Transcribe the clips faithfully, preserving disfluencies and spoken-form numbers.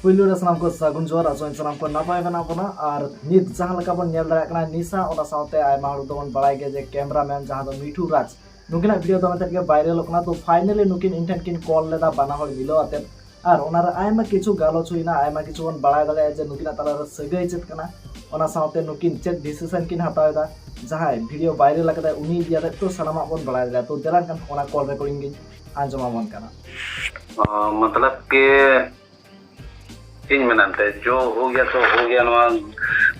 ᱯᱩᱭᱞᱩ ᱨᱮ ᱥᱟᱱᱟᱢ ᱠᱚ ᱥᱟᱹᱜᱩᱱ ᱡᱚᱦᱟᱨ, ᱟᱥᱚᱜ ᱟᱹᱧ ᱥᱟᱱᱟᱢ ᱠᱚ ᱱᱟᱯᱟᱭ ᱢᱮᱱᱟᱜ ᱵᱚᱱᱟ᱾ ᱟᱨ ᱱᱤᱛ ᱡᱟᱦᱟᱸ ᱞᱮᱠᱟ ᱵᱚᱱ ᱧᱮᱞ ᱫᱟᱲᱮᱭᱟᱜ ᱠᱟᱱᱟ, ᱱᱤᱥᱟ, ᱚᱱᱟ ᱥᱟᱶᱛᱮ ᱟᱭᱢᱟ ᱦᱚᱲ ᱫᱚᱵᱚᱱ ᱵᱟᱲᱟᱭ ᱜᱮᱭᱟ ᱡᱮ ᱠᱮᱢᱨᱟᱢᱮᱱ ᱡᱟᱦᱟᱸ ᱫᱚ ᱢᱤᱴᱷᱩ ᱨᱟᱡᱽ, ᱱᱩᱠᱤᱱᱟᱜ ᱵᱷᱤᱰᱤᱭᱳ ᱫᱚᱢᱮ ᱛᱮᱫ ᱜᱮ ᱵᱷᱟᱭᱨᱟᱞᱚᱜ ᱠᱟᱱᱟ᱾ ᱛᱚ ᱯᱷᱟᱭᱱᱟᱞᱤ ᱱᱩᱠᱤᱱ ᱤᱧ ᱴᱷᱮᱱ ᱠᱤᱱ ᱠᱚᱞ ᱞᱮᱫᱟ, ᱵᱟᱱᱟ ᱦᱚᱲ ᱢᱤᱞᱟᱹᱣ ᱟᱛᱮᱫ, ᱟᱨ ᱚᱱᱟᱨᱮ ᱟᱭᱢᱟ ᱠᱤᱪᱷᱩ ᱜᱟᱞᱚᱪ ᱦᱩᱭᱱᱟ, ᱟᱭᱢᱟ ᱠᱤᱪᱷᱩ ᱵᱚᱱ ᱵᱟᱲᱟᱭ ᱫᱟᱲᱮᱭᱟᱜᱼᱟ ᱡᱮ ᱱᱩᱠᱤᱱᱟᱜ ᱛᱟᱞᱟᱨᱮ ᱥᱟᱹᱜᱟᱹᱭ ᱪᱮᱫ ᱠᱟᱱᱟ, ᱚᱱᱟ ᱥᱟᱶᱛᱮ ᱱᱩᱠᱤᱱ ᱪᱮᱫ ᱰᱤᱥᱤᱥᱚᱱ ᱠᱤᱱ ᱦᱟᱛᱟᱣ ᱮᱫᱟ᱾ ᱡᱟᱦᱟᱸᱭ ᱵᱷᱤᱰᱤᱭᱳ ᱵᱷᱟᱭᱨᱟᱞ ᱟᱠᱟᱫᱟᱭ ᱩᱱᱤ ᱤᱫᱤ ᱠᱟᱛᱮᱫ ᱛᱚ ᱥᱟᱱᱟᱢᱟᱜ ᱵᱚᱱ ᱵᱟᱲᱟᱭ ᱫᱟᱲᱮᱭᱟᱜᱼᱟ᱾ ᱛᱚ ᱫᱮᱞᱟ ᱠᱷᱟᱱ ᱚᱱᱟ ᱠᱚᱞ ᱨᱮᱠᱚᱨᱰᱤᱝ ᱜᱤᱧ ᱟᱸᱡᱚᱢ ᱟᱵᱚᱱ ᱠᱟᱱᱟ᱾ ᱚ, ᱢᱚᱛᱞᱚᱵ ᱠᱤ ᱪᱮᱫ ᱤᱧ ᱢᱮᱱᱟ ᱮᱱᱛᱮ, ᱡᱚ ᱦᱳ ᱜᱮᱭᱟ ᱛᱚ ᱦᱳ ᱜᱮᱭᱟ, ᱱᱚᱣᱟ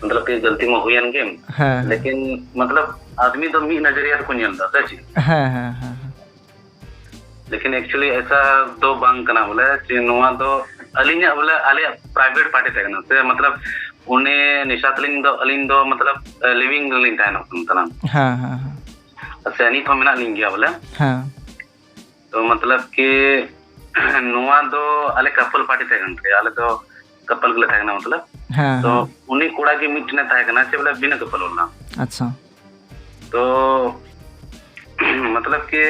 ᱢᱚᱛᱞᱚᱵ ᱠᱤ ᱜᱟᱞᱛᱤ ᱢᱟ ᱦᱩᱭᱮᱱ ᱜᱮ᱾ ᱦᱮᱸ, ᱦᱮᱸ᱾ ᱞᱮᱠᱤᱱ ᱢᱚᱛᱞᱚᱵ ᱟᱫᱢᱤ ᱫᱚ ᱢᱤᱫ ᱱᱚᱡᱚᱨᱤᱭᱟ ᱛᱮᱠᱚ ᱧᱮᱞ ᱮᱫᱟ, ᱥᱮ ᱪᱮᱫ? ᱦᱮᱸ, ᱦᱮᱸ, ᱦᱮᱸ, ᱦᱮᱸ᱾ ᱞᱮᱠᱤᱱ actually ᱮᱥᱟ ᱫᱚ ᱵᱟᱝ ᱠᱟᱱᱟ ᱵᱚᱞᱮ, ᱡᱮ ᱱᱚᱣᱟ ᱫᱚ ᱟᱹᱞᱤᱧᱟᱜ ᱵᱚᱞᱮ ᱟᱞᱮᱭᱟᱜ private party ᱛᱟᱦᱮᱸ ᱠᱟᱱᱟ, ᱥᱮ ᱢᱚᱛᱞᱚᱵ ᱩᱱᱤ ᱱᱤᱥᱟ ᱛᱟᱹᱞᱤᱧ ᱫᱚ, ᱟᱹᱞᱤᱧ ᱫᱚ ᱢᱚᱛᱞᱚᱵ living ᱨᱮᱞᱤᱧ ᱛᱟᱦᱮᱱᱚᱜ ᱠᱟᱱ ᱛᱟᱦᱮᱱᱟ᱾ ᱦᱮᱸ, ᱦᱮᱸ, ᱦᱮᱸ᱾ ᱥᱮ ᱱᱤᱛ ᱦᱚᱸ ᱢᱮᱱᱟᱜ ᱞᱤᱧ ᱜᱮᱭᱟ ᱵᱚᱞᱮ᱾ ᱦᱮᱸ᱾ ᱛᱚ ᱢᱚᱛᱞᱚᱵ ᱠᱤ ᱱᱚᱣᱟ ᱫᱚ ᱟᱞᱮ couple party ᱛᱟᱦᱮᱸ ᱠᱟᱱ ᱛᱟᱞᱮᱭᱟ, ᱟᱞᱮ ᱫᱚ couple ᱜᱮᱞᱮ ᱛᱟᱦᱮᱸ ᱠᱟᱱᱟ ᱢᱚᱛᱞᱚᱵ᱾ ᱦᱮᱸ, ᱛᱚ ᱦᱮᱸ᱾ ᱩᱱᱤ ᱠᱚᱲᱟ ᱜᱮ ᱢᱤᱫᱴᱮᱱᱮ ᱛᱟᱦᱮᱸ ᱠᱟᱱᱟ, ᱪᱮᱫ ᱵᱚᱞᱮ ᱵᱤᱱᱟᱹ couple ᱵᱟᱞᱟ᱾ ᱟᱪᱪᱷᱟ᱾ ᱛᱚ ᱢᱚᱛᱞᱚᱵ ᱠᱤ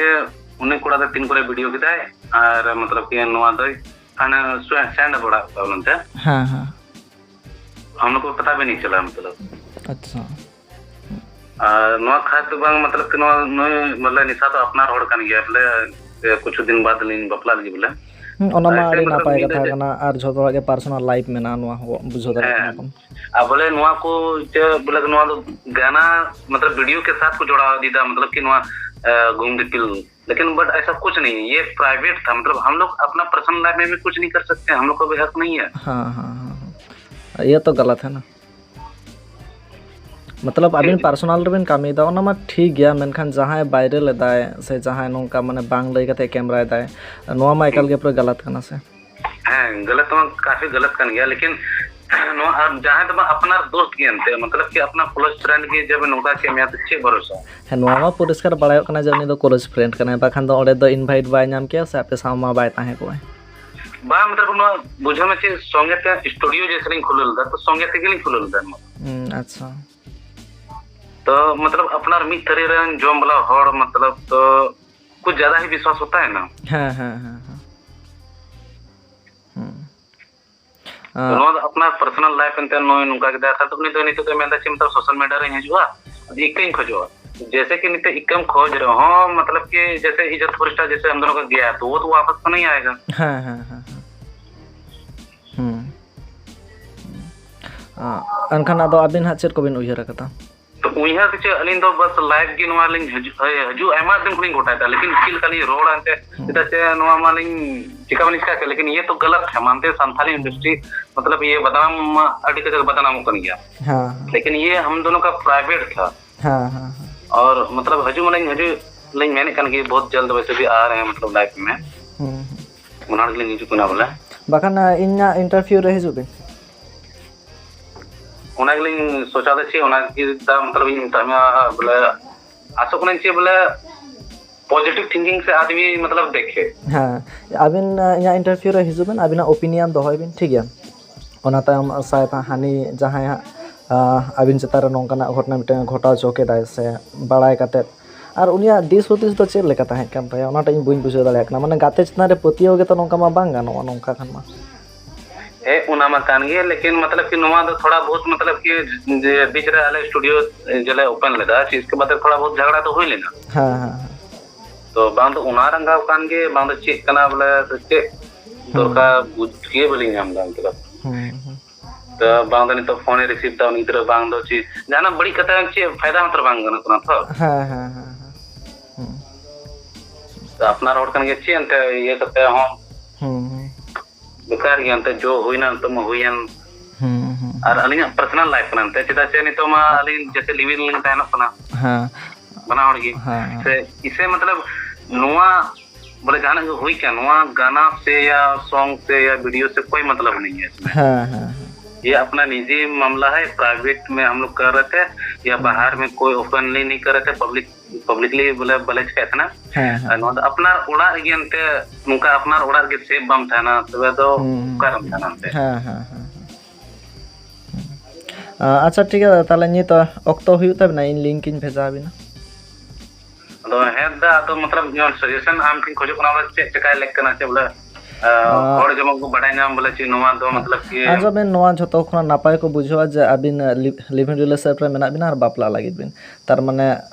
ᱩᱱᱤ ᱠᱚᱲᱟ ᱫᱚ ᱛᱤᱱ ᱠᱚᱨᱮ ᱵᱷᱤᱰᱤᱭᱳ ᱠᱮᱫᱟᱭ, ᱟᱨ ᱢᱚᱛᱞᱚᱵ ᱠᱤ ᱱᱚᱣᱟ ᱫᱚᱭ ᱦᱟᱱᱮ ᱥᱮᱱᱰ ᱵᱟᱲᱟ ᱠᱟᱜ ᱱᱚᱱᱛᱮ᱾ ᱦᱮᱸ, ᱦᱮᱸ᱾ ᱦᱟᱢ ᱞᱳᱜ ᱠᱚ ᱯᱟᱛᱟ ᱵᱷᱤ ᱱᱟᱦᱤᱸ ᱪᱟᱞᱟ ᱢᱚᱛᱞᱚᱵ᱾ ᱟᱪᱪᱷᱟ᱾ ᱟᱨ ᱱᱚᱣᱟ ᱠᱷᱟᱥ ᱫᱚ ᱵᱟᱝ, ᱢᱚᱛᱞᱚᱵ ᱠᱤ ᱱᱚᱣᱟ ᱱᱩᱭ ᱵᱚᱞᱮ ᱱᱤᱥᱟ ᱫᱚ ᱟᱯᱱᱟᱨ ᱦᱚᱲ ᱠᱟᱱ ᱜᱮᱭᱟ ᱵᱚᱞᱮ, ᱥᱮ ᱠᱩᱪᱷᱩ ᱫᱤᱱ ᱵᱟᱫ ᱞᱤᱧ ᱵᱟᱯᱞᱟᱜ ᱞᱟᱹᱜᱤᱫ ᱵᱚᱞᱮ᱾ ᱦᱩᱸ, ᱚᱱᱟ ᱢᱟ ᱟᱹᱰᱤ ᱱᱟᱯᱟᱭ ᱠᱟᱛᱷᱟ ᱠᱟᱱᱟ, ᱟᱨ ᱡᱷᱚᱛᱚ ᱦᱚᱲᱟᱜ ᱜᱮ personal life ᱢᱮᱱᱟᱜᱼᱟ, ᱱᱚᱣᱟ ᱦᱚᱸ ᱵᱩᱡᱷᱟᱹᱣ ᱫᱟᱲᱮᱭᱟᱜ ᱠᱟᱱᱟ ᱵᱚᱱ᱾ ᱟᱨ ᱵᱚᱞᱮ ᱱᱚᱣᱟ ᱠᱚ ᱪᱮᱫ ᱵᱚᱞᱮ ᱱᱚᱣᱟ ᱫᱚ ᱜᱟᱱᱟ, ᱢᱚᱛᱞᱚᱵ ᱵᱷᱤᱰᱤᱭᱳ ᱠᱮ ᱥᱟᱛᱷ ᱠᱚ ᱡᱚᱲᱟᱣ ᱤᱫᱤᱭᱮᱫᱟ, ᱢᱚᱛᱞᱚᱵ ᱠᱤ ᱱᱚᱣᱟ, ᱮ, ᱜᱩᱢ ᱫᱤᱯᱤᱞ, ᱞᱮᱠᱤᱱ but ᱮᱥᱟ ᱠᱩᱪᱷ ᱱᱟᱦᱤᱸ, ᱭᱮ ᱯᱨᱟᱭᱵᱷᱮᱴ ᱛᱷᱟ, ᱢᱚᱛᱞᱚᱵ ᱦᱟᱢ ᱞᱳᱜ ᱟᱯᱱᱟ ᱯᱟᱨᱥᱚᱱᱟᱞ ᱞᱟᱭᱤᱯᱷ ᱢᱮ ᱵᱷᱤ ᱠᱩᱪᱷ ᱱᱟᱦᱤᱸ ᱠᱟᱨ ᱥᱟᱠᱛᱮ, ᱦᱟᱢ ᱞᱳᱜ ᱠᱟ ᱵᱷᱤ ᱦᱟᱠ ᱱᱟᱦᱤᱸ ᱦᱮ᱾ ᱦᱟᱸ, ᱦᱟᱸ, ᱦᱟᱸ, ᱦᱟᱸ᱾ ᱭᱮ ᱛᱚ ᱜᱟᱞᱟᱛ ᱦᱮ ᱱᱟ᱾ ᱢᱚᱛᱞᱚᱵ ᱟᱹᱵᱤᱱ ᱯᱟᱨᱥᱚᱱᱟᱞ ᱨᱮᱵᱤᱱ ᱠᱟᱹᱢᱤᱭᱮᱫᱟ, ᱚᱱᱟ ᱢᱟ ᱴᱷᱤᱠ ᱜᱮᱭᱟ, ᱢᱮᱱᱠᱷᱟᱱ ᱡᱟᱦᱟᱸᱭ ᱵᱷᱟᱭᱨᱟᱞ ᱮᱫᱟᱭ ᱥᱮ ᱡᱟᱦᱟᱸᱭ ᱱᱚᱝᱠᱟ ᱢᱟᱱᱮ ᱵᱟᱝ ᱞᱟᱹᱭ ᱠᱟᱛᱮ ᱠᱮᱢᱨᱟᱭ ᱫᱟᱭ, ᱱᱚᱣᱟ ᱢᱟ ᱮᱠᱟᱞ ᱜᱮ ᱯᱩᱨᱟᱹ ᱜᱟᱞᱟᱛ ᱠᱟᱱᱟ ᱥᱮ? ᱦᱮᱸ, ᱜᱟᱞᱟᱛ ᱢᱟ ᱠᱟᱯᱷᱤ ᱜᱟᱞᱟᱛ ᱠᱟᱱ ᱜᱮᱭᱟ, ᱞᱮᱠᱤᱱ ᱱᱚᱣᱟ ᱟᱨ ᱡᱟᱦᱟᱸᱭ ᱫᱚ ᱵᱟᱝ ᱟᱯᱱᱟᱨ ᱫᱳᱥᱛ ᱜᱮ ᱮᱱᱛᱮ, ᱢᱚᱛᱞᱚᱵ ᱠᱤ ᱟᱯᱱᱟᱨ ᱠᱞᱳᱡᱽ ᱯᱷᱨᱮᱱᱰ ᱜᱮ ᱡᱮ ᱱᱚᱝᱠᱟ ᱠᱮᱫ ᱢᱮᱭᱟ ᱛᱚ ᱪᱮᱫ ᱵᱷᱚᱨᱚᱥᱟ? ᱦᱮᱸ, ᱱᱚᱣᱟ ᱢᱟ ᱯᱚᱨᱤᱥᱠᱟᱨ ᱵᱟᱲᱟᱭᱚᱜ ᱠᱟᱱᱟ ᱡᱮ ᱩᱱᱤ ᱫᱚ ᱠᱞᱳᱡᱽ ᱯᱷᱨᱮᱱᱰ ᱠᱟᱱᱟᱭ, ᱵᱟᱠᱷᱟᱱ ᱫᱚ ᱚᱸᱰᱮ ᱫᱚ ᱤᱱᱵᱷᱟᱭᱤᱴ ᱵᱟᱭ ᱧᱟᱢ ᱠᱮᱭᱟ ᱥᱮ ᱟᱯᱮ ᱥᱟᱶ ᱢᱟ ᱵᱟᱭ ᱛᱟᱦᱮᱸ ᱠᱚᱜᱼᱟᱭ᱾ ᱵᱟᱝ, ᱢᱚᱛᱞᱚᱵ ᱱᱚᱣᱟ ᱵᱩᱡᱷᱟᱹᱣ ᱢᱮ ᱪᱮᱫ ᱥᱚᱸᱜᱮ ᱛᱮ ᱥᱴᱩᱰᱤᱭᱳ ᱡᱮᱥᱮ ᱞᱤᱧ ᱠᱷᱩᱞᱟᱹᱣ ᱞᱮᱫᱟ, ᱛᱚ ᱥᱚᱸᱜᱮ ᱛᱮᱜᱮ ᱞᱤᱧ ᱠᱷᱩᱞᱟᱹᱣ ᱞᱮᱫᱟ ᱱᱚᱣᱟ᱾ ᱦᱩᱸ, ᱟᱪᱪᱷᱟ᱾ ᱛᱚ ᱢᱚᱛᱞᱚᱵ ᱟᱯᱱᱟᱨ ᱢᱤᱫ ᱛᱷᱟᱹᱨᱤ ᱨᱮᱱ ᱡᱚᱢ ᱵᱟᱞᱟ ᱦᱚᱲ ᱢᱚᱛᱞᱚᱵ ᱛᱚ ᱠᱩᱪ ᱡᱟᱫᱟ ᱦᱤ ᱵᱤᱥᱣᱟᱥ ᱦᱳᱛᱟ ᱦᱮ ᱱᱟ᱾ ᱦᱮᱸ, ᱦᱮᱸ, ᱦᱮᱸ, ᱦᱮᱸ᱾ ᱦᱩᱸ᱾ ᱱᱚᱣᱟ ᱫᱚ ᱟᱯᱱᱟᱨ personal life ᱮᱱᱛᱮ ᱱᱩᱭ ᱱᱚᱝᱠᱟ ᱠᱮᱫᱟ, ᱠᱷᱟᱱ ᱫᱚ ᱩᱱᱤ ᱫᱚ ᱱᱤᱛᱚᱜ ᱫᱚᱭ ᱢᱮᱱᱫᱟ ᱪᱮᱫ ᱢᱮᱛᱟᱜ social media ᱨᱮᱧ ᱦᱤᱡᱩᱜᱼᱟ, ᱤᱠᱟᱹᱧ ᱠᱷᱚᱡᱚᱜᱼᱟ᱾ ᱡᱮᱭᱥᱮ ᱠᱤ ᱱᱤᱛᱚᱜ ᱤᱠᱟᱹᱢ ᱠᱷᱚᱡᱽ ᱨᱮᱦᱚᱸ ᱢᱚᱛᱞᱚᱵ ᱠᱤ ᱡᱮᱭᱥᱮ ᱤᱡᱽᱡᱚᱛ ᱯᱨᱚᱛᱤᱥᱴᱷᱟ ᱡᱮᱭᱥᱮ ᱦᱟᱢ ᱫᱚᱱᱚ ᱠᱟ ᱜᱮᱭᱟ, ᱛᱚ ᱣᱚ ᱛᱚ ᱣᱟᱯᱟᱥ ᱛᱚ ᱱᱟᱦᱤᱸ ᱟᱭᱮᱜᱟ᱾ ᱦᱮᱸ, ᱦᱮᱸ, ᱦᱮᱸ, ᱦᱮᱸ᱾ ᱦᱩᱸ᱾ ᱟ, ᱮᱱᱠᱷᱟᱱ ᱟᱫᱚ ᱟᱹᱵᱤᱱ ᱦᱟᱸᱜ ᱪᱮᱫ ᱠᱚᱵᱤᱱ ᱩᱭᱦᱟᱹᱨ ᱟᱠᱟᱫᱟ? ᱛᱚ ᱩᱭᱦᱟᱹᱨ ᱫᱚ ᱪᱮᱫ, ᱟᱹᱞᱤᱧ ᱫᱚ ᱵᱟᱥ live ᱜᱮ ᱱᱚᱣᱟ ᱞᱤᱧ ᱦᱤᱡᱩᱜ, ᱦᱤᱡᱩᱜ ᱟᱭᱢᱟ ᱫᱤᱱ ᱠᱷᱚᱱ ᱞᱤᱧ ᱜᱚᱴᱟᱭᱮᱫᱟ, ᱞᱮᱠᱤᱱ ᱪᱮᱫ ᱞᱮᱠᱟ ᱞᱤᱧ ᱨᱚᱲᱟ ᱮᱱᱛᱮ, ᱦᱩᱸ᱾ ᱪᱮᱫᱟᱜ ᱥᱮ ᱱᱚᱣᱟ ᱢᱟᱞᱤᱧ ᱪᱮᱠᱟ ᱵᱟᱞᱤᱧ ᱪᱮᱠᱟ ᱠᱮᱫ, ᱞᱮᱠᱤᱱ ᱤᱭᱟᱹ ᱛᱚ ᱜᱟᱞᱟᱛ ᱦᱮ, ᱢᱟᱱᱛᱮ ᱥᱟᱱᱛᱷᱟᱞᱤ industry ᱢᱚᱛᱞᱚᱵ ᱤᱭᱟᱹ ᱵᱟᱫᱱᱟᱢ ᱢᱟ ᱟᱹᱰᱤ ᱠᱟᱡᱟᱠ ᱵᱟᱫᱱᱟᱢᱚᱜ ᱠᱟᱱ ᱜᱮᱭᱟ᱾ ᱦᱮᱸ, ᱦᱮᱸ᱾ ᱞᱮᱠᱤᱱ ᱤᱭᱟᱹ ᱦᱟᱢ ᱫᱚᱱᱚ ᱠᱟ private ᱛᱷᱟ᱾ ᱦᱮᱸ, ᱦᱮᱸ, ᱦᱮᱸ᱾ ᱟᱨ ᱢᱚᱛᱞᱚᱵ ᱦᱤᱡᱩᱜ ᱢᱟᱞᱤᱧ ᱦᱤᱡᱩᱜ ᱞᱤᱧ ᱢᱮᱱᱮᱫ ᱠᱟᱱ ᱜᱮ, ᱵᱚᱦᱩᱛ ᱡᱟᱞᱫ ᱣᱮᱥᱮ ᱵᱷᱤ ᱟ ᱨᱮ ᱦᱮᱸ ᱢᱚᱛᱞᱚᱵ live ᱢᱮ᱾ ᱦᱩᱸ, ᱦᱩᱸ᱾ ᱚᱱᱟ ᱨᱮᱜᱮ ᱞᱤᱧ ᱦᱤᱡᱩᱜ ᱠᱟᱱᱟ ᱵᱚᱞᱮ᱾ ᱵᱟᱠᱷᱟᱱ, ᱟ, ᱤᱧᱟᱹᱜ interview ᱨᱮ ᱦᱤᱡᱩᱜ ᱵᱤᱱ᱾ ᱚᱱᱟ ᱜᱮᱞᱤᱧ ᱥᱚᱪᱟ ᱫᱟ ᱪᱮ, ᱚᱱᱟ ᱜᱮ ᱫᱟ ᱢᱚᱛᱞᱚᱵ ᱤᱧ ᱢᱮᱛᱟᱜ ᱢᱮᱭᱟ ᱵᱚᱞᱮ, ᱟᱥᱚᱜ ᱠᱟᱹᱱᱟᱹᱧ ᱪᱮ ᱵᱚᱞᱮ positive thinking ᱥᱮ ᱟᱫᱢᱤ ᱢᱚᱛᱞᱚᱵ ᱫᱮᱠᱷᱮ᱾ ᱦᱮᱸ, ᱟᱹᱵᱤᱱ, ᱟ, ᱤᱧᱟᱹᱜ interview ᱨᱮ ᱦᱤᱡᱩᱜ ᱵᱤᱱ, ᱟᱹᱵᱤᱱᱟᱜ opinion ᱫᱚᱦᱚᱭ ᱵᱤᱱ, ᱴᱷᱤᱠ ᱜᱮᱭᱟ? ᱚᱱᱟ ᱛᱟᱭᱚᱢ ᱥᱟᱭᱮᱫ ᱦᱟᱹᱱᱤ ᱡᱟᱦᱟᱸᱭ ᱦᱟᱸᱜ, ᱟ, ᱟᱹᱵᱤᱱ ᱪᱮᱛᱟᱱ ᱨᱮ ᱱᱚᱝᱠᱟᱱᱟᱜ ᱜᱷᱚᱴᱚᱱᱟ ᱢᱤᱫᱴᱟᱝ ᱜᱷᱚᱴᱟᱣ ᱦᱚᱪᱚ ᱠᱮᱫᱟᱭ ᱥᱮ ᱵᱟᱲᱟᱭ ᱠᱟᱛᱮᱫ, ᱟᱨ ᱩᱱᱤᱭᱟᱜ ᱫᱤᱥ ᱦᱩᱫᱤᱥ ᱫᱚ ᱪᱮᱫ ᱞᱮᱠᱟ ᱛᱟᱦᱮᱸ ᱠᱟᱱ ᱛᱟᱭᱟ, ᱚᱱᱟᱴᱟᱜ ᱤᱧ ᱵᱟᱹᱧ ᱵᱩᱡᱷᱟᱹᱣ ᱫᱟᱲᱮᱭᱟᱜ ᱠᱟᱱᱟ᱾ ᱢᱟᱱᱮ ᱜᱟᱛᱮ ᱪᱮᱛᱟᱱ ᱨᱮ ᱯᱟᱹᱛᱭᱟᱹᱣ ᱜᱮᱛᱚ ᱱᱚᱝᱠᱟ ᱢᱟ ᱵᱟᱝ ᱜᱟᱱᱚᱜᱼᱟ, ᱱᱚᱝᱠᱟ ᱠᱷᱟᱱ ᱢᱟ᱾ ᱦᱮᱸ, ᱚᱱᱟ ᱢᱟ ᱠᱟᱱ ᱜᱮ, ᱞᱮᱠᱤᱱ ᱢᱚᱛᱞᱚᱵ ᱠᱤ ᱱᱚᱣᱟ ᱫᱚ ᱛᱷᱚᱲᱟ ᱵᱚᱦᱩᱛ ᱢᱚᱛᱞᱚᱵ ᱠᱤ ᱡᱮ ᱵᱤᱪ ᱨᱮ ᱟᱞᱮ studio ᱡᱮᱞᱮ open ᱞᱮᱫᱟ, ᱪᱮ ᱤᱥᱠᱮ ᱵᱟᱫ ᱛᱷᱚᱲᱟ ᱵᱚᱦᱩᱛ ᱡᱷᱟᱜᱽᱲᱟ ᱫᱚ ᱦᱩᱭ ᱞᱮᱱᱟ᱾ ᱦᱮᱸ, ᱦᱮᱸ, ᱦᱮᱸ᱾ ᱛᱚ ᱵᱟᱝ ᱫᱚ ᱚᱱᱟ ᱨᱟᱸᱜᱟᱣ ᱠᱟᱱ ᱜᱮ, ᱵᱟᱝ ᱫᱚ ᱪᱮᱫ ᱠᱟᱱᱟ ᱵᱚᱞᱮ, ᱥᱮ ᱪᱮᱫ ᱦᱩᱸ᱾ ᱫᱚᱨᱠᱟᱨ ᱵᱩᱡᱽ ᱜᱮ ᱵᱟᱹᱞᱤᱧ ᱧᱟᱢ ᱮᱫᱟ ᱢᱚᱛᱞᱚᱵ᱾ ᱦᱩᱸ, ᱦᱩᱸ᱾ ᱛᱚ ᱵᱟᱝ ᱫᱚ ᱱᱤᱛᱚᱜ ᱯᱷᱳᱱᱮ receive ᱫᱟ ᱩᱱᱤ ᱜᱤᱫᱽᱨᱟᱹ, ᱵᱟᱝ ᱫᱚ ᱪᱮᱫ ᱡᱟᱦᱟᱱᱟᱜ ᱵᱟᱹᱲᱤᱡ ᱠᱟᱛᱷᱟ ᱪᱮᱫ ᱯᱷᱟᱭᱫᱟ ᱦᱚᱸ ᱛᱚ ᱵᱟᱝ ᱜᱟᱱᱚᱜ ᱠᱟᱱᱟ ᱛᱚ᱾ ᱦᱮᱸ, ᱦᱮᱸ, ᱦᱮᱸ, ᱦᱮᱸ᱾ ᱦᱩᱸ᱾ ᱛᱚ ᱟᱯᱱᱟᱨ ᱦᱚᱲ ᱠᱟᱱ ᱜᱮᱭᱟ ᱪᱮᱫ ᱮᱱᱛᱮ ᱤᱭᱟᱹ ᱠᱟᱛᱮ ᱦᱚᱸ ᱦᱩᱸ, ᱦᱩᱸ᱾ ᱵᱮᱠᱟᱨ ᱜᱮᱭᱟ ᱮᱱᱛᱮ, ᱡᱚ ᱦᱩᱭᱱᱟ ᱱᱤᱛᱚᱜ ᱢᱟ ᱦᱩᱭᱮᱱ᱾ ᱦᱩᱸ, ᱦᱩᱸ, ᱟᱨ ᱦᱩᱸ᱾ ᱟᱹᱞᱤᱧᱟᱜ personal life ᱠᱟᱱᱟ ᱮᱱᱛᱮ, ᱪᱮᱫᱟᱜ ᱥᱮ ᱱᱤᱛᱚᱜ ᱢᱟ ᱟᱹᱞᱤᱧ ᱡᱮᱥᱮ live-in ᱞᱤᱧ ᱛᱟᱦᱮᱱᱚᱜ ᱠᱟᱱᱟ᱾ ᱦᱮᱸ᱾ ᱵᱟᱱᱟ ᱦᱚᱲ ᱜᱮ᱾ ᱦᱮᱸ, ᱦᱮᱸ᱾ ᱥᱮ ᱤᱥᱮ ᱢᱚᱛᱞᱚᱵ ᱱᱚᱣᱟ ᱵᱚᱞᱮ ᱡᱟᱦᱟᱱᱟᱜ ᱜᱮ ᱦᱩᱭ ᱠᱟᱱ, ᱱᱚᱣᱟ ᱜᱟᱱᱟ ᱥᱮ ᱭᱟ song ᱥᱮ ᱭᱟ video ᱥᱮ ᱠᱳᱭ ᱢᱚᱛᱞᱚᱵ ᱱᱟᱦᱤ ᱦᱮ ᱤᱥᱢᱮ᱾ ᱦᱮᱸ, ᱦᱮᱸ, ᱦᱮᱸ᱾ ये अपना निजी मामला है, private में हम लोग कर रहे थे, या हम्म। बाहर में कोई openly नहीं कर रहे थे, public, publicly ᱵᱚᱞᱮ ᱵᱟᱞᱮ ᱪᱤᱠᱟᱹᱭᱮᱫ ᱛᱟᱦᱮᱱᱟ᱾ ᱦᱮᱸ, ᱦᱮᱸ᱾ ᱟᱨ ᱱᱚᱣᱟ ᱫᱚ ᱟᱯᱱᱟᱨ ᱚᱲᱟᱜ ᱨᱮᱜᱮ ᱮᱱᱛᱮ, ᱱᱚᱝᱠᱟ ᱟᱯᱱᱟᱨ ᱚᱲᱟᱜ ᱨᱮᱜᱮ safe ᱵᱟᱢ ᱛᱟᱦᱮᱱᱟ, ᱛᱚᱵᱮ ᱫᱚ ᱦᱩᱸ, ᱦᱩᱸ᱾ ᱚᱠᱟᱨᱮᱢ ᱛᱟᱦᱮᱱᱟ ᱮᱱᱛᱮ? ᱦᱮᱸ, ᱦᱮᱸ, ᱦᱮᱸ, ᱦᱮᱸ᱾ ᱟ, ᱟᱪᱪᱷᱟ, ᱴᱷᱤᱠ ᱜᱮᱭᱟ, ᱛᱟᱦᱞᱮ ᱱᱤᱛ ᱚᱠᱛᱚ ᱦᱩᱭᱩᱜ ᱛᱟᱵᱤᱱᱟ, ᱤᱧ link ᱤᱧ ᱵᱷᱮᱡᱟ ᱟᱵᱤᱱᱟ᱾ ᱟᱫᱚ ᱦᱮᱸ ᱫᱟ, ᱟᱫᱚ ᱢᱚᱛᱞᱚᱵ ᱡᱮᱢᱚᱱ suggestion ᱟᱢ ᱴᱷᱮᱱ ᱠᱷᱚᱡᱚᱜ ᱠᱟᱱᱟ, ᱵᱚᱞᱮ ᱪᱮᱫ ᱪᱮᱠᱟᱭ ᱞᱮᱠ ᱠᱟᱱᱟ, ᱪᱮᱫ ᱵᱚᱞᱮ ᱟᱨ ᱦᱚᱲ ᱡᱮᱢᱚᱱ ᱠᱚ ᱵᱟᱰᱟᱭ ᱧᱟᱢ ᱵᱚᱞᱮ ᱪᱮᱫ ᱱᱚᱣᱟ ᱫᱚ ᱢᱚᱛᱞᱚᱵ ᱠᱤ ᱟᱸᱡᱚᱢ ᱵᱤᱱ, ᱱᱚᱣᱟ ᱡᱷᱚᱛᱚ ᱠᱷᱚᱱᱟᱜ ᱱᱟᱯᱟᱭ ᱠᱚ ᱵᱩᱡᱷᱟᱹᱣᱟ ᱡᱮ ᱟᱹᱵᱤᱱ ᱞᱤᱵᱷᱤᱝ ᱨᱤᱞᱮᱥᱚᱱ ᱨᱮ ᱢᱮᱱᱟᱜ ᱵᱤᱱᱟ ᱟᱨ ᱵᱟᱯᱞᱟ ᱞᱟᱹᱜᱤᱫ ᱵᱤᱱ, ᱛᱟᱨ ᱢᱟᱱᱮ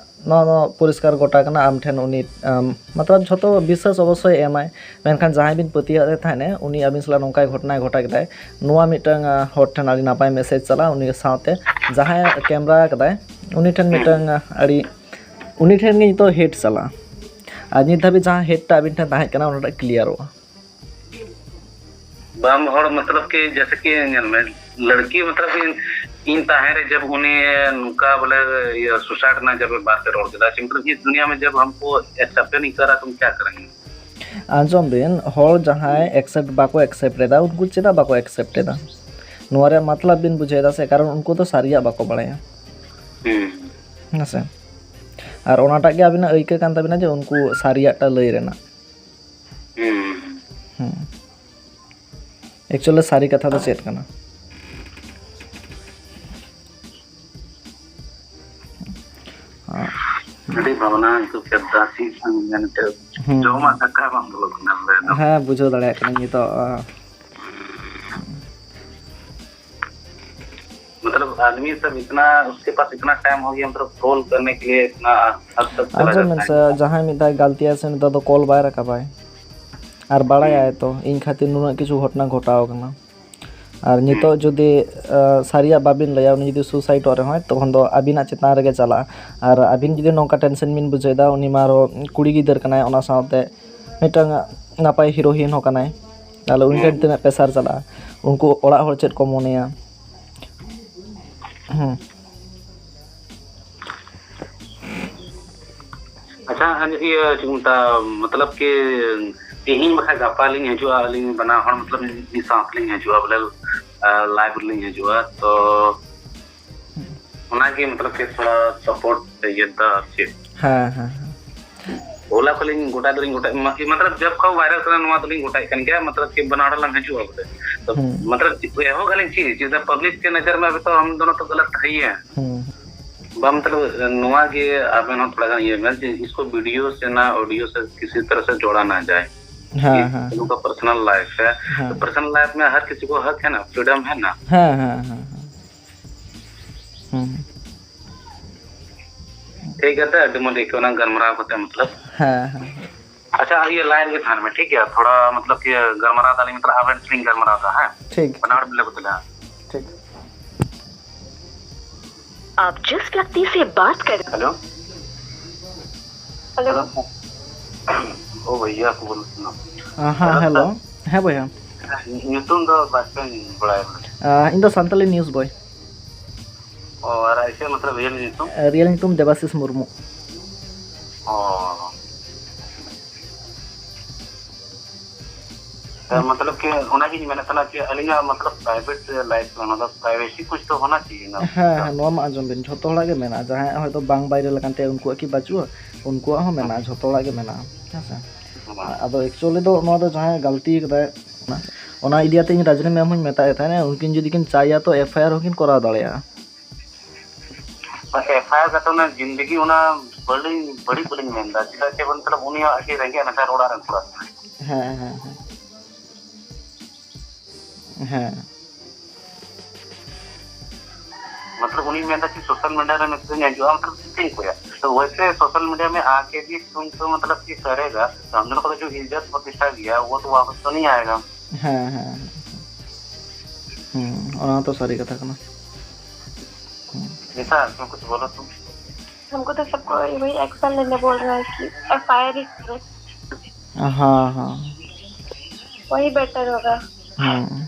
ᱱᱚᱣᱟ ᱫᱚ ᱯᱚᱨᱤᱥᱠᱟᱨ ᱜᱚᱴᱟ ᱠᱟᱱᱟ, ᱟᱢ ᱴᱷᱮᱱ ᱩᱱᱤ ᱟᱢ, ᱢᱚᱛᱞᱚᱵ ᱡᱷᱚᱛᱚ ᱵᱤᱥᱥᱟᱹᱥ ᱚᱵᱚᱥᱥᱳᱭ ᱮᱢᱟᱭ, ᱢᱮᱱᱠᱷᱟᱱ ᱡᱟᱦᱟᱸᱭ ᱵᱤᱱ ᱯᱟᱹᱛᱭᱟᱹᱣᱟᱜ ᱛᱟᱦᱮᱱᱟ ᱩᱱᱤ ᱟᱹᱵᱤᱱ ᱥᱟᱞᱟᱜ ᱱᱚᱝᱠᱟᱭ ᱜᱷᱚᱴᱚᱱᱟᱭ ᱜᱷᱚᱴᱟ ᱠᱮᱫᱟᱭ, ᱱᱚᱣᱟ ᱢᱤᱫᱴᱟᱝ ᱟᱸ, ᱦᱚᱲ ᱴᱷᱮᱱ ᱟᱹᱰᱤ ᱱᱟᱯᱟᱭ ᱢᱮᱥᱮᱡᱽ ᱪᱟᱞᱟᱜᱼᱟ ᱩᱱᱤ ᱥᱟᱶᱛᱮ ᱡᱟᱦᱟᱸᱭ ᱠᱮᱢᱨᱟ ᱟᱠᱟᱫᱟᱭ ᱩᱱᱤ ᱴᱷᱮᱱ ᱢᱤᱫᱴᱟᱝ ᱟᱸ, ᱟᱹᱰᱤ ᱩᱱᱤ ᱴᱷᱮᱱ ᱜᱮ ᱱᱤᱛᱚᱜ ᱦᱮᱴ ᱪᱟᱞᱟᱜᱼᱟ᱾ ᱟᱨ ᱱᱤᱛ ᱫᱷᱟᱹᱵᱤᱡ ᱡᱟᱦᱟᱸ ᱦᱮᱴ ᱴᱟ ᱟᱹᱵᱤᱱ ᱴᱷᱮᱱ ᱛᱟᱦᱮᱸ ᱠᱟᱱᱟ ᱚᱱᱟᱴᱟᱜ ᱠᱞᱤᱭᱟᱨᱚᱜᱼᱟ᱾ ᱵᱟᱝ ᱦᱚᱲ ᱢᱚᱛᱞᱚᱵ ᱠᱤ ᱡᱮᱥᱮ ᱠᱤ ᱧᱮᱞ ᱢᱮ, ᱞᱟᱲᱠᱤ ᱢᱚᱛᱞᱚᱵ ᱠᱤ ᱤᱧ ᱛᱟᱦᱮᱸ ᱨᱮ ᱡᱟᱵ ᱩᱱᱤ ᱱᱚᱝᱠᱟ ᱵᱚᱞᱮ ᱤᱭᱟᱹ ᱥᱩᱥᱟᱭᱤᱰ ᱨᱮᱱᱟᱜ ᱡᱟᱵ ᱵᱟᱨ ᱯᱮ ᱨᱚᱲ ᱠᱮᱫᱟ, ᱪᱤᱢᱯᱨ ᱤᱥ ᱫᱩᱱᱤᱭᱟ ᱢᱮ ᱡᱟᱵ ᱦᱟᱢᱠᱳ ᱮᱠᱥᱮᱯᱴ ᱱᱟᱦᱤ ᱠᱟᱨ ᱨᱟᱦᱟ ᱛᱩᱢ ᱠᱭᱟ ᱠᱟᱨᱮᱸᱜᱮ? ᱟᱸᱡᱚᱢ ᱵᱤᱱ, ᱦᱚᱲ ᱡᱟᱦᱟᱸᱭ ᱮᱠᱥᱮᱯᱴ ᱵᱟᱠᱚ ᱮᱠᱥᱮᱯᱴ ᱮᱫᱟ ᱩᱱᱠᱩ ᱪᱮᱫᱟᱜ ᱵᱟᱠᱚ ᱮᱠᱥᱮᱯᱴ ᱮᱫᱟ? ᱱᱚᱣᱟ ᱨᱮᱭᱟᱜ ᱢᱚᱛᱞᱚᱵ ᱵᱤᱱ ᱵᱩᱡᱷᱟᱹᱣ ᱮᱫᱟ ᱥᱮ? ᱠᱟᱨᱚᱱ ᱩᱱᱠᱩ ᱫᱚ ᱥᱟᱹᱨᱤᱭᱟᱜ ᱵᱟᱠᱚ ᱵᱟᱲᱟᱭᱟ᱾ ᱦᱩᱸ᱾ ᱦᱮᱸ ᱥᱮ? ᱟᱨ ᱚᱱᱟᱴᱟᱜ ᱜᱮ ᱟᱹᱵᱤᱱᱟᱜ ᱟᱹᱭᱠᱟᱹ ᱠᱟᱱ ᱛᱟᱹᱵᱤᱱᱟ ᱡᱮ ᱩᱱᱠᱩ ᱥᱟᱹᱨᱤᱭᱟᱜ ᱴᱟ ᱞᱟᱹᱭ ᱨᱮᱱᱟᱜ᱾ ᱦᱩᱸ᱾ ᱦᱩᱸ᱾ ᱮᱠᱪᱩᱭᱮᱞᱤ ᱥᱟᱹᱨᱤ ᱠᱟᱛᱷᱟ ᱫᱚ ᱪᱮᱫ ᱠᱟᱱᱟ? ᱟᱹᱰᱤ ᱵᱷᱟᱵᱽᱱᱟ ᱟᱹᱭᱠᱟᱹᱣ ᱠᱮᱫᱟ, ᱪᱮᱫ ᱮᱢ ᱢᱮᱱ ᱛᱮ? ᱦᱩᱸ᱾ ᱡᱚᱢᱟᱜ ᱫᱟᱠᱟ ᱵᱟᱝ ᱵᱚᱞᱚ ᱠᱟᱱᱟ ᱵᱚᱞᱮ ᱮᱠᱫᱚᱢ᱾ ᱦᱮᱸ, ᱵᱩᱡᱷᱟᱹᱣ ᱫᱟᱲᱮᱭᱟᱜ ᱠᱟᱹᱱᱟᱹᱧ ᱱᱤᱛᱚᱜ, ᱟᱸ, मतलब आदमी सब इतना, उसके पास इतना टाइम हो गया, मतलब कॉल करने के लिए इतना हद तक चला ᱟᱸᱡᱚᱢ जाता ᱵᱮᱱ है। ᱥᱮ, ᱡᱟᱦᱟᱸᱭ ᱢᱤᱫ ᱫᱷᱟᱣ ᱜᱟᱞᱛᱤᱭᱟ ᱥᱮ, ᱩᱱᱤ ᱫᱚ ᱟᱫᱚ ᱠᱚᱞ ᱵᱟᱭ ᱨᱟᱠᱟᱵᱟᱭ᱾ ᱟᱨ ᱵᱟᱲᱟᱭᱟᱭ ᱦᱩᱸ᱾ ᱛᱚ, ᱤᱧ ᱠᱷᱟᱹᱛᱤᱨ ᱱᱩᱱᱟᱹᱜ ᱠᱤᱪᱷᱩ ᱜᱷᱚᱴᱚᱱᱟ ᱜᱷᱚᱴᱟᱣ ᱠᱟᱱᱟ᱾ ᱟᱨ ᱱᱤᱛᱚᱜ ᱦᱩᱸ᱾ ᱡᱩᱫᱤ, ᱟ, ᱥᱟᱹᱨᱤᱭᱟᱜ ᱵᱟᱵᱤᱱ ᱞᱟᱹᱭᱟ, ᱩᱱᱤ ᱡᱩᱫᱤ ᱥᱩᱥᱟᱭᱤᱰᱚᱜ ᱨᱮᱦᱚᱸᱭ, ᱛᱚᱠᱷᱚᱱ ᱫᱚ ᱟᱹᱵᱤᱱᱟᱜ ᱪᱮᱛᱟᱱ ᱨᱮᱜᱮ ᱪᱟᱞᱟᱜᱼᱟ᱾ ᱟᱨ ᱟᱹᱵᱤᱱ ᱡᱩᱫᱤ ᱱᱚᱝᱠᱟ ᱴᱮᱱᱥᱮᱱ ᱵᱤᱱ ᱵᱩᱡᱷᱟᱹᱣᱮᱫᱟ, ᱩᱱᱤ ᱢᱟ ᱟᱨᱚ ᱠᱩᱲᱤ ᱜᱤᱫᱟᱹᱨ ᱠᱟᱱᱟᱭ, ᱚᱱᱟ ᱥᱟᱶᱛᱮ ᱢᱤᱫᱴᱟᱝ ᱱᱟᱯᱟᱭ ᱦᱤᱨᱳᱭᱤᱱ ᱦᱚᱸ ᱠᱟᱱᱟᱭ, ᱛᱟᱦᱞᱮ ᱩᱱᱤ ᱴᱷᱮᱱ ᱦᱩᱸ᱾ ᱛᱤᱱᱟᱹᱜ ᱯᱮᱥᱟᱨ ᱪᱟᱞᱟᱜᱼᱟ, ᱩᱱᱠᱩ ᱚᱲᱟᱜ ᱦᱚᱲ ᱪᱮᱫ ᱠᱚ ᱢᱚᱱᱮᱭᱟ? ᱦᱩᱸ᱾ ᱟᱪᱪᱷᱟ, ᱤᱭᱟᱹ, ᱪᱮᱫ ᱠᱚ ᱢᱮᱛᱟᱜᱼᱟ, ᱢᱚᱛᱞᱚᱵ ᱠᱤ ᱛᱮᱦᱮᱧ ᱵᱟᱠᱷᱟᱡ ᱜᱟᱯᱟ ᱞᱤᱧ ᱦᱤᱡᱩᱜᱼᱟ, ᱟᱹᱞᱤᱧ ᱵᱟᱱᱟ ᱦᱚᱲ ᱢᱚᱛᱞᱚᱵ ᱢᱤᱫ ᱥᱟᱶ ᱛᱮᱞᱤᱧ ᱦᱤᱡᱩᱜᱼᱟ, ᱵᱚᱞᱮ, ᱟ, ᱞᱟᱭᱤᱵᱷ ᱨᱮᱞᱤᱧ ᱦᱤᱡᱩᱜᱼᱟ, ᱛᱚ ᱚᱱᱟᱜᱮ ᱢᱚᱛᱞᱚᱵ ᱠᱤ ᱛᱷᱚᱲᱟ ᱥᱟᱯᱳᱨᱴ ᱤᱭᱟᱹ ᱫᱟ ᱟᱨ ᱪᱮᱫ᱾ ᱦᱮᱸ, ᱦᱮᱸ, ᱦᱮᱸ᱾ ᱦᱚᱞᱟ ᱠᱷᱚᱱ ᱞᱤᱧ ᱜᱚᱴᱟ ᱫᱚᱞᱤᱧ ᱜᱚᱴᱟ, ᱢᱟ-, ᱢᱚᱛᱞᱚᱵ ᱡᱚᱵ ᱠᱷᱚᱱ ᱵᱷᱟᱭᱨᱟᱞ ᱠᱟᱱᱟ ᱱᱚᱣᱟ ᱫᱚᱞᱤᱧ ᱜᱚᱴᱟᱭᱮᱫ ᱠᱟᱱ ᱜᱮᱭᱟ, ᱢᱚᱛᱞᱚᱵ ᱠᱤ ᱵᱟᱱᱟ ᱦᱚᱲ ᱞᱟᱝ ᱦᱤᱡᱩᱜᱼᱟ ᱵᱚᱞᱮ᱾ ᱛᱚ ᱦᱩᱸ᱾ ᱢᱚᱛᱞᱚᱵ ᱮᱦᱚᱵ ᱟᱹᱞᱤᱧ ᱪᱮᱫ, ᱪᱮᱫ ᱯᱟᱵᱽᱞᱤᱠ ᱠᱮ ᱱᱚᱡᱚᱨ ᱢᱮ ᱟᱵᱷᱤ ᱛᱚ ᱦᱟᱢ ᱫᱚᱱᱚ ᱛᱚ ᱜᱟᱞᱟᱛ ᱦᱮ ᱦᱤ ᱦᱮ᱾ ᱦᱩᱸ᱾ ᱵᱟᱝ, ᱢᱚᱛᱞᱚᱵ, ᱱᱚᱣᱟ ᱜᱮ ᱟᱵᱮᱱ ᱦᱚᱸ ᱛᱷᱚᱲᱟ ᱜᱟᱱ ᱤᱭᱟᱹ ᱢᱮ ᱡᱮ ᱤᱥᱠᱳ ᱵᱷᱤᱰᱤᱭᱳ ᱥᱮ ᱱᱟ ᱚᱰᱤᱭᱳ ᱥᱮ ᱠᱤᱥᱤ ᱛᱚᱨᱦ ᱥᱮ ᱡᱳᱲᱟ ᱱᱟ ᱡᱟᱭ᱾ हाँ, हाँ, उनका पर्सनल लाइफ है। हाँ। तो पर्सनल लाइफ में हर किसी को हक है ना, फ्रीडम है ना। हाँ, हाँ, हाँ, हाँ। हम्म। ठीक है, तो ᱟᱹᱰᱤ ᱢᱚᱡᱽ ᱟᱹᱭᱠᱟᱹᱣ ᱮᱱᱟ ᱜᱟᱞᱢᱟᱨᱟᱣ ᱠᱟᱛᱮ, ᱢᱚᱛᱞᱚᱵ᱾ ᱦᱮᱸ, ᱦᱮᱸ᱾ ᱟᱪᱪᱷᱟ, ᱤᱭᱟᱹ ᱞᱟᱭᱤᱱ ᱨᱮ ᱛᱟᱦᱮᱱ ᱢᱮ, ᱴᱷᱤᱠ ᱜᱮᱭᱟ? ᱛᱷᱚᱲᱟ, ᱢᱚᱛᱞᱚᱵ, ᱠᱤ ᱜᱟᱞᱢᱟᱨᱟᱣ ᱫᱟᱞᱤᱧ, ᱢᱚᱛᱞᱚᱵ, ᱟᱵᱮᱱ ᱴᱷᱮᱱ ᱞᱤᱧ ᱜᱟᱞᱢᱟᱨᱟᱣ ᱫᱟ, ᱦᱮᱸ? ᱴᱷᱤᱠ᱾ ᱵᱟᱱᱟ ᱦᱚᱲ ᱢᱤᱞᱟᱹᱣ ᱠᱟᱛᱮ ᱞᱮ, ᱦᱮᱸ᱾ ᱴᱷᱤᱠ᱾ आप जिस व्यक्ति से बात कर हेलो। हेलो। हेलो। ओ भैया को बोलो सुनो। हाँ, हाँ, हेलो। हेलो। ᱦᱮᱸ ᱵᱚᱭᱦᱟ᱾ ᱧᱩᱛᱩᱢ ᱫᱚ ᱵᱟᱪᱚᱧ ᱵᱟᱲᱟᱭᱟ ᱵᱚᱞᱮ᱾ ᱟᱸ, ᱤᱧ ᱫᱚ ᱥᱟᱱᱛᱟᱞᱤ ᱱᱤᱭᱩᱡᱽ ᱵᱚᱭ᱾ ᱚ, ᱟᱨ ᱟᱭᱥᱮ ᱢᱚᱛᱞᱚᱵ ᱨᱤᱭᱮᱞ ᱧᱩᱛᱩᱢ? ᱨᱤᱭᱮᱞ ᱧᱩᱛᱩᱢ ᱫᱮᱵᱟᱥᱤᱥ ᱢᱩᱨᱢᱩ᱾ ᱚ᱾ ᱦᱮᱸ, ᱢᱚᱛᱞᱚᱵ ᱠᱤ ᱚᱱᱟᱜᱤᱧ ᱢᱮᱱᱮᱫ ᱛᱟᱦᱮᱱᱟ ᱡᱮ ᱟᱹᱞᱤᱧᱟᱜ ᱢᱚᱛᱞᱚᱵ ᱯᱨᱟᱭᱵᱷᱮᱴ ᱞᱟᱭᱤᱯᱷ ᱠᱟᱱᱟ, ᱢᱚᱛᱞᱚᱵ ᱯᱨᱟᱭᱵᱷᱮᱥᱤ ᱠᱩᱪ ᱛᱚ ᱦᱳᱱᱟ ᱪᱟᱦᱤᱭᱮ ᱱᱟ᱾ ᱦᱮᱸ, ᱦᱮᱸ, ᱱᱚᱣᱟ ᱢᱟ ᱟᱸᱡᱚᱢ ᱵᱤᱱ, ᱡᱷᱚᱛᱚ ᱦᱚᱲᱟᱜ ᱜᱮ ᱢᱮᱱᱟᱜᱼᱟ᱾ ᱡᱟᱦᱟᱸᱭᱟᱜ ᱦᱚᱭᱛᱳ ᱵᱟᱝ ᱵᱟᱭᱨᱮ ᱞᱮᱠᱟᱱ ᱛᱮ ᱩᱱᱠᱩᱣᱟᱜ ᱠᱤ ᱵᱟᱹᱪᱩᱜᱼᱟ? ᱩᱱᱠᱩᱣᱟᱜ ᱦᱚᱸ ᱢᱮᱱᱟᱜᱼᱟ, ᱡᱷᱚᱛᱚ ᱦᱚᱲᱟᱜ ᱜᱮ ᱢᱮᱱᱟᱜᱼᱟ, ᱦᱮᱸ ᱥᱮ? ᱦᱮᱸ᱾ ᱟᱫᱚ actually ᱫᱚ ᱱᱚᱣᱟ ᱫᱚ ᱡᱟᱦᱟᱸᱭ ᱜᱟᱹᱞᱛᱤ ᱠᱟᱫᱟᱭ, ᱚᱱᱟ, ᱚᱱᱟ ᱤᱫᱤ ᱠᱟᱛᱮ ᱤᱧ ᱨᱟᱡᱽᱱᱤ ᱢᱮᱢ ᱦᱚᱸᱧ ᱢᱮᱛᱟᱭ ᱛᱟᱦᱮᱸᱱᱟ, ᱩᱱᱠᱤᱱ ᱡᱩᱫᱤ ᱠᱤᱱ ᱪᱟᱭᱟ ᱛᱚ ᱮᱯᱷ ᱟᱭ ᱟᱨ ᱦᱚᱸᱠᱤᱱ ᱠᱚᱨᱟᱣ ᱫᱟᱲᱮᱭᱟᱜᱼᱟ᱾ ᱮᱯᱷ ᱟᱭ ᱟᱨ ᱠᱟᱛᱮ ᱚᱱᱟ ᱡᱤᱱᱫᱮᱜᱤ ᱚᱱᱟ ᱵᱟᱹᱲᱤᱡ, ᱵᱟᱹᱲᱤᱡ ᱵᱟᱹᱞᱤᱧ ᱢᱮᱱᱫᱟ, ᱪᱮᱫᱟᱜ ᱥᱮ ᱢᱚᱛᱞᱚᱵ ᱩᱱᱤ ᱦᱚᱸ ᱟᱹᱰᱤ ᱨᱮᱸᱜᱮᱡ ᱱᱟᱪᱟᱨ ᱚᱲᱟᱜ ᱨᱮᱱ ᱠᱚᱲᱟ ᱠᱟᱱᱟᱭ᱾ ᱦᱮᱸ, ᱦᱮᱸ, ᱦᱮᱸ᱾ ᱦᱮᱸ᱾ मतलब उन्हीं में था कि सोशल मीडिया में मैसेज नहीं जो मतलब ठीक हो गया। तो वैसे सोशल मीडिया में आके भी तुम तो मतलब कि करेगा, तो हम लोग का जो इज्जत प्रतिष्ठा गया, वो तो वापस तो नहीं आएगा। ᱦᱮᱸ, ᱦᱮᱸ, ᱦᱮᱸ᱾ ᱦᱩᱸ, ᱚᱱᱟ ᱛᱚ ᱥᱟᱹᱨᱤ ᱠᱟᱛᱷᱟ ᱠᱟᱱᱟ᱾ ᱦᱩᱸ᱾ ᱱᱤᱥᱟ, ᱛᱩᱢ ᱠᱩᱪᱷ ᱵᱳᱞᱳ ᱛᱩᱢ᱾ हमको तो सबको वही एक्शन लेने बोल रहा है कि एफ आई आर ही करो। हाँ, हाँ। वही बेटर होगा। हम्म।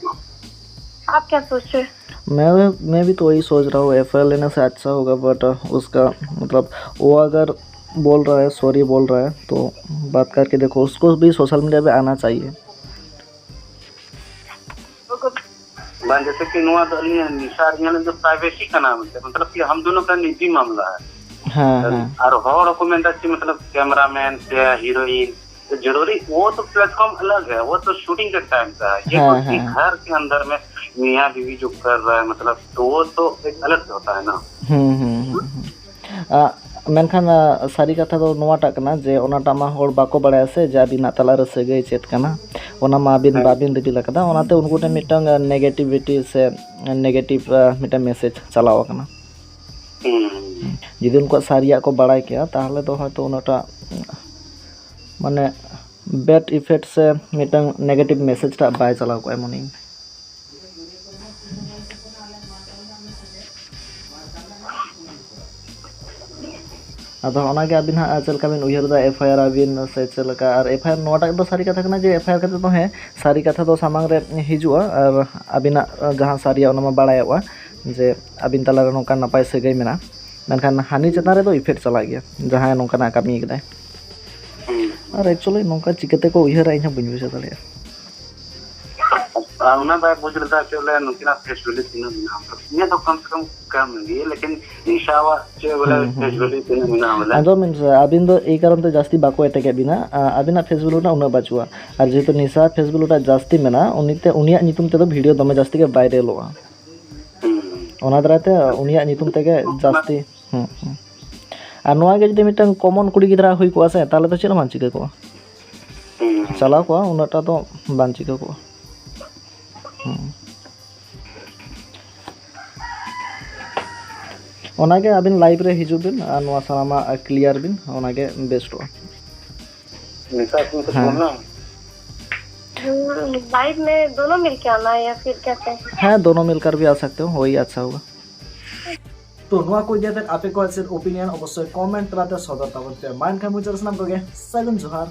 आप क्या सोच रहे हैं? मैं, मैं भी तो वही सोच रहा हूँ, एफ आई आर लेने से अच्छा होगा, बट उसका मतलब वो अगर बोल रहा है, सॉरी बोल रहा है, तो बात करके देखो, उसको भी सोशल मीडिया पे आना चाहिए। ᱵᱟᱝ, ᱡᱮᱭᱥᱮ ᱠᱤ ᱱᱚᱣᱟ ᱫᱚ ᱟᱹᱞᱤᱧᱟᱜ ᱱᱤᱥᱟ ᱟᱨ ᱤᱧᱟᱹᱜ ᱫᱚ ᱯᱨᱟᱭᱵᱷᱮᱥᱤ ᱠᱟᱱᱟ ᱢᱮᱱᱛᱮ, ᱢᱚᱛᱞᱚᱵ ᱠᱤ ᱦᱟᱢ ᱫᱳᱱᱳ ᱠᱟ ᱱᱤᱡᱤ ᱢᱟᱢᱞᱟ ᱦᱟᱭ᱾ ᱦᱮᱸ, ᱦᱮᱸ᱾ ᱟᱨ ᱦᱚᱲ ᱠᱚ ᱢᱮᱱᱫᱟ ᱠᱤ ᱢᱚᱛᱞᱚᱵ ᱠᱮᱢᱨᱟᱢᱮᱱ ᱥᱮ ᱦᱤᱨᱳᱭᱤᱱ, ᱛᱚ ᱡᱚᱨᱩᱨᱤ ᱣᱳ ᱛᱚ ᱯᱞᱮᱴᱯᱷᱚᱨᱢ ᱟᱞᱟᱜᱽ ᱦᱟᱭ, ᱣᱳ ᱛᱚ ᱥᱩᱴᱤᱝ ᱠᱟ ᱴᱟᱭᱤᱢ ᱛᱷᱟ, ᱭᱮ ᱦᱮᱸ, ᱠᱩᱪᱷ ᱦᱮᱸ᱾ ᱜᱷᱟᱨ ᱠᱮ ᱟᱱᱫᱟᱨ ᱢᱮ ᱢᱤᱭᱟᱸ ᱵᱤᱣᱤ ᱡᱳ ᱠᱟᱨ ᱨᱟᱦᱟ ᱦᱟᱭ, ᱢᱚᱛᱞᱚᱵ, ᱛᱚ ᱣᱳ ᱛᱚ ᱮᱠ ᱟᱞᱟᱜᱽ ᱥᱮ ᱦᱳᱛᱟ ᱦᱟᱭ ᱱᱟ᱾ ᱦᱩᱸ, ᱦᱩᱸ, ᱦᱩᱸ, ᱦᱩᱸ᱾ ᱟ, ᱢᱮᱱᱠᱷᱟᱱ ᱥᱟᱹᱨᱤ ᱠᱟᱛᱷᱟ ᱫᱚ ᱱᱚᱣᱟᱴᱟᱜ ᱠᱟᱱᱟ ᱡᱮ ᱚᱱᱟᱴᱟᱜ ᱢᱟ ᱦᱚᱲ ᱵᱟᱠᱚ ᱵᱟᱲᱟᱭᱟ ᱥᱮ, ᱡᱮ ᱟᱹᱵᱤᱱᱟᱜ ᱛᱟᱞᱟᱨᱮ ᱥᱟᱹᱜᱟᱹᱭ ᱪᱮᱫ ᱠᱟᱱᱟ, ᱚᱱᱟ ᱢᱟ ᱟᱹᱵᱤᱱ ᱵᱟᱵᱤᱱ ᱨᱤᱵᱤᱞ ᱟᱠᱟᱫᱟ᱾ ᱚᱱᱟᱛᱮ ᱩᱱᱠᱩ ᱴᱷᱮᱱ ᱢᱤᱫᱴᱟᱝ ᱱᱮᱜᱮᱴᱤᱵᱷᱤᱴᱤ ᱥᱮ ᱱᱮᱜᱮᱴᱤᱵᱷ ᱢᱤᱫᱴᱟᱝ ᱢᱮᱥᱮᱡᱽ ᱪᱟᱞᱟᱣ ᱟᱠᱟᱱᱟ᱾ ᱡᱩᱫᱤ ᱩᱱᱠᱩᱣᱟᱜ ᱥᱟᱹᱨᱤᱭᱟᱜ ᱠᱚ ᱵᱟᱲᱟᱭ ᱠᱮᱭᱟ, ᱛᱟᱦᱚᱞᱮ ᱫᱚ ᱦᱚᱭᱛᱳ ᱩᱱᱟᱹᱜᱴᱟ ᱢᱟᱱᱮ ᱵᱮᱰ ᱤᱯᱷᱮᱠᱴ ᱥᱮ ᱢᱤᱫᱴᱟᱝ ᱱᱮᱜᱮᱴᱤᱵᱷ ᱢᱮᱥᱮᱡᱽ ᱴᱟᱜ ᱵᱟᱭ ᱪᱟᱞᱟᱣ ᱠᱚᱜᱼᱟ ᱢᱚᱱᱮᱭᱟᱹᱧ᱾ ᱟᱫᱚ ᱚᱱᱟᱜᱮ ᱟᱹᱵᱤᱱ ᱦᱟᱸᱜ ᱪᱮᱫ ᱞᱮᱠᱟ ᱵᱤᱱ ᱩᱭᱦᱟᱹᱨ ᱮᱫᱟ, ᱮᱯᱷ ᱟᱭ ᱟᱨ ᱟᱵᱤᱱ ᱥᱮ ᱪᱮᱫ ᱞᱮᱠᱟ? ᱟᱨ ᱮᱯᱷ ᱟᱭ ᱟᱨ ᱱᱚᱣᱟᱴᱟᱜ ᱫᱚ ᱥᱟᱹᱨᱤ ᱠᱟᱛᱷᱟ ᱠᱟᱱᱟ ᱡᱮ ᱮᱯᱷ ᱟᱭ ᱟᱨ ᱠᱟᱛᱮ ᱫᱚ, ᱦᱮᱸ, ᱥᱟᱹᱨᱤ ᱠᱟᱛᱷᱟ ᱫᱚ ᱥᱟᱢᱟᱝ ᱨᱮ ᱦᱤᱡᱩᱜᱼᱟ ᱟᱨ ᱟᱹᱵᱤᱱᱟᱜ ᱡᱟᱦᱟᱸ ᱥᱟᱹᱨᱤᱭᱟ ᱚᱱᱟ ᱢᱟ ᱵᱟᱲᱟᱭᱚᱜᱼᱟ ᱡᱮ ᱟᱹᱵᱤᱱ ᱛᱟᱞᱟᱨᱮ ᱱᱚᱝᱠᱟᱱ ᱱᱟᱯᱟᱭ ᱥᱟᱹᱜᱟᱹᱭ ᱢᱮᱱᱟᱜᱼᱟ, ᱢᱮᱱᱠᱷᱟᱱ ᱦᱟᱹᱱᱤ ᱪᱮᱛᱟᱱ ᱨᱮᱫᱚ ᱤᱯᱷᱮᱠᱴ ᱪᱟᱞᱟᱜ ᱜᱮᱭᱟ ᱡᱟᱦᱟᱸᱭ ᱱᱚᱝᱠᱟᱱᱟᱜ ᱠᱟᱹᱢᱤ ᱠᱟᱫᱟᱭ᱾ ᱟᱨ ᱮᱠᱪᱩᱭᱮᱞᱤ ᱱᱚᱝᱠᱟ ᱪᱤᱠᱟᱹᱛᱮ ᱠᱚ ᱩᱭᱦᱟᱹᱨᱟ ᱤᱧ ᱦᱚᱸ ᱵᱟᱹᱧ ᱵᱩᱡᱷᱟᱹᱣ ᱫᱟᱲᱮᱭᱟᱜᱼᱟ᱾ ᱟᱨ ᱚᱱᱟ ᱵᱟᱭ ᱵᱩᱡᱽ ᱞᱮᱫᱟ ᱪᱮᱫ ᱵᱚᱞᱮ ᱱᱩᱠᱤᱱᱟᱜ ᱯᱷᱮᱥ ᱵᱷᱮᱞᱩ ᱛᱤᱱᱟᱹᱜ ᱢᱮᱱᱟᱜᱼᱟ᱾ ᱤᱧᱟᱹᱜ ᱫᱚ ᱠᱚᱢ ᱥᱮ ᱠᱚᱢ ᱠᱟᱢ ᱜᱮ, ᱞᱮᱠᱤᱱ ᱱᱤᱥᱟᱣᱟᱜ ᱪᱮᱫ ᱵᱚᱞᱮ ᱯᱷᱮᱥ ᱵᱷᱮᱞᱩ ᱛᱤᱱᱟᱹᱜ ᱢᱮᱱᱟᱜᱼᱟ ᱵᱚᱞᱮ᱾ ᱟᱸᱡᱚᱢ ᱵᱤᱱ ᱥᱮ, ᱟᱹᱵᱤᱱ ᱫᱚ ᱮᱭ ᱠᱟᱨᱚᱱ ᱛᱮ ᱡᱟᱹᱥᱛᱤ ᱵᱟᱠᱚ ᱮᱴᱮᱠᱮᱫ ᱵᱤᱱᱟ, ᱟ, ᱟᱹᱵᱤᱱᱟᱜ ᱯᱷᱮᱥ ᱵᱷᱮᱞᱩ ᱨᱮᱱᱟᱜ ᱩᱱᱟᱹᱜ ᱵᱟᱹᱪᱩᱜᱼᱟ᱾ ᱟᱨ ᱡᱮᱦᱮᱛᱩ ᱱᱤᱥᱟ ᱯᱷᱮᱥ ᱵᱷᱮᱞᱩ ᱨᱮᱱᱟᱜ ᱡᱟᱹᱥᱛᱤ ᱢᱮᱱᱟᱜᱼᱟ, ᱩᱱᱤᱛᱮ, ᱩᱱᱤᱭᱟᱜ ᱧᱩᱛᱩᱢ ᱛᱮᱫᱚ ᱵᱷᱤᱰᱤᱭᱳ ᱫᱚᱢᱮ ᱡᱟᱹᱥᱛᱤ ᱜᱮ ᱵᱷᱟᱭᱨᱟᱞᱚᱜᱼᱟ᱾ ᱚᱱᱟ ᱫᱟᱨᱟᱭ ᱛᱮ ᱩᱱᱤᱭᱟᱜ ᱧᱩᱛᱩᱢ ᱛᱮᱜᱮ ᱡᱟᱹᱥᱛᱤ᱾ ᱦᱩᱸ, ᱦᱩᱸ᱾ ᱟᱨ ᱱᱚᱣᱟ ᱜᱮ ᱡᱩᱫᱤ ᱢᱤᱫᱴᱟᱝ ᱠᱚᱢᱚᱱ ᱠᱩᱲᱤ ᱜᱤᱫᱽᱨᱟᱹ ᱦᱩᱭ ᱠᱚᱜᱼᱟ ᱥᱮ, ᱛᱟᱦᱚᱞᱮ ᱫᱚ ᱪᱮᱫ ᱦᱚᱸ ᱵᱟᱝ ᱪᱤᱠᱟᱹ ᱠᱚᱜᱼᱟ᱾ ᱪᱟᱞᱟᱣ ᱠᱚᱜᱼᱟ, ᱩᱱᱟᱹᱜ ᱴᱟ ᱫᱚ ᱵᱟᱝ ᱪᱤᱠᱟᱹ ᱠᱚᱜᱼᱟ᱾ ᱦᱩᱸ᱾ ᱚᱱᱟᱜᱮ ᱟᱹᱵᱤᱱ ᱞᱟᱭᱤᱵᱷ ᱨᱮ ᱦᱤᱡᱩᱜ ᱵᱤᱱ ᱟᱨ ᱱᱚᱣᱟ ᱥᱟᱱᱟᱢᱟᱜ ᱠᱞᱤᱭᱟᱨ ᱵᱤᱱ, ᱚᱱᱟᱜᱮ ᱵᱮᱥᱴᱚᱜᱼᱟ᱾ ᱱᱤᱥᱟ ᱠᱚ ᱠᱚ ᱦᱮᱸ᱾ ᱦᱮᱸ, ᱫᱳᱱᱳ ᱢᱤᱞᱠᱟᱨ ᱵᱷᱤ ᱟ ᱥᱟᱠᱛᱮ ᱦᱳ, ᱣᱚᱦᱤ ᱟᱪᱪᱷᱟ ᱦᱳᱜᱟ᱾ ᱛᱚ ᱱᱚᱣᱟ ᱠᱚ ᱤᱫᱤ ᱠᱟᱛᱮ ᱟᱯᱮ ᱠᱚᱣᱟᱜ ᱪᱮᱫ ᱚᱯᱤᱱᱤᱭᱚᱱ ᱚᱵᱚᱥᱥᱳᱭ ᱠᱚᱢᱮᱱᱴ ᱛᱟᱞᱟᱛᱮ ᱥᱚᱫᱚᱨ ᱛᱟᱵᱚᱱ ᱯᱮ᱾ ᱢᱟ ᱮᱱᱠᱷᱟᱱ ᱢᱩᱪᱟᱹᱫ ᱨᱮ ᱥᱟᱱᱟᱢ ᱠᱚᱜᱮ ᱥᱟᱹᱜᱩᱱ ᱡᱚᱦᱟᱨ᱾